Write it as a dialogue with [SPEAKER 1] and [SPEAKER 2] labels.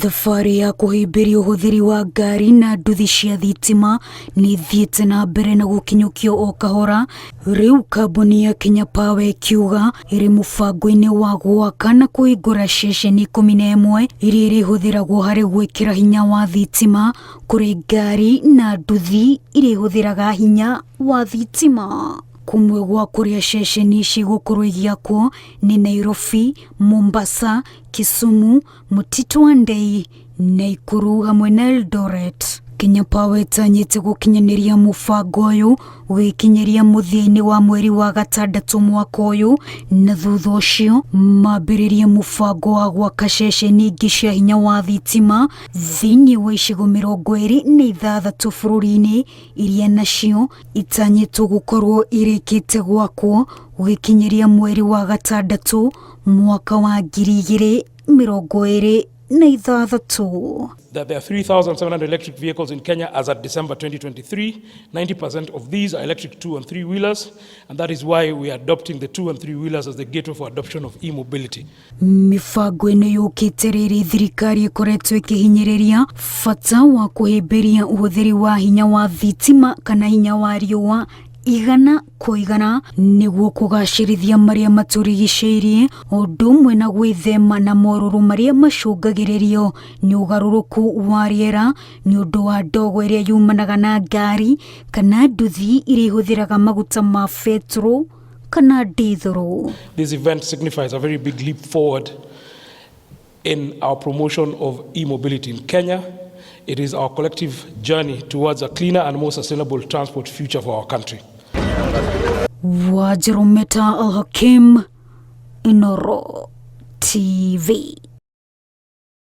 [SPEAKER 1] Thabarĩ ya kũhĩmbĩria ũhũthĩri wa ngari na nduthi cia thitima nĩ ithiĩte na mbere na gũkinyũkio o kahora, rĩu kambuni ya Kenya Power ĩkiuga ĩrĩ mũbango-inĩ wa gwaka na kũhingũra ceceni 11 iria irĩhũthĩragwo harĩ gwĩkĩra hinya wa thitima kũrĩ ngari na nduthi iria ihũthĩraga hinya wa thitima. Kũmwe gwa kũrĩa ceceni ici igũkorwo igĩakwo nĩ Nairobi, Mombasa, Kisumu, Mtito Andei, Naikuru hamwe na Eldoret. Kenya Power ĩtanyĩte gũkinyanĩria mũbango ũyũ ũgĩkinyĩria mũthia-inĩ wa mweri wa gatandatũ mwaka ũyũ, na thutha ũcio mambĩrĩrie mũbango wa gwaka ceceni ingĩ cia hinya wa thitima thĩinĩ wa icigo 26 bũrũri-inĩ iria nacio itanyĩtwo gũkorwo irĩkĩte gwakwo gũgĩkinyĩria mweri wa gatandatũ mwaka wa 2026.
[SPEAKER 2] That there are 3,700 electric vehicles in Kenya as at December 2023. 90% of these are electric two and three wheelers, and that is why we are adopting the two and three wheelers as the gateway for adoption of e-mobility.
[SPEAKER 1] Mĩbango ĩno yũkĩte rĩrĩ thirikari ĩkoretwo ĩkĩhinyĩrĩria bata wa kũhĩmbĩria ũhũthĩri wa hinya wa thitima kana hinya wa riũa igana kwa igana nĩguo kũgacĩrithia marĩa matũrigicĩirie ũndũ ũmwe na gwĩthema na morũrũ marĩa macũngagĩrĩrio nĩ ũgarũrũku wa rĩera nĩ ũndũ wa ndogo ĩrĩa yumanaga na ngari kana nduthi iria ihũthĩraga maguta ma betũrũ kana ndithũrũ.
[SPEAKER 2] This event signifies a very big leap forward in our promotion of e-mobility in Kenya. It is our collective journey towards a cleaner and more sustainable transport future for our country.
[SPEAKER 1] Wajerumeta Al-Hakim, Inoro TV.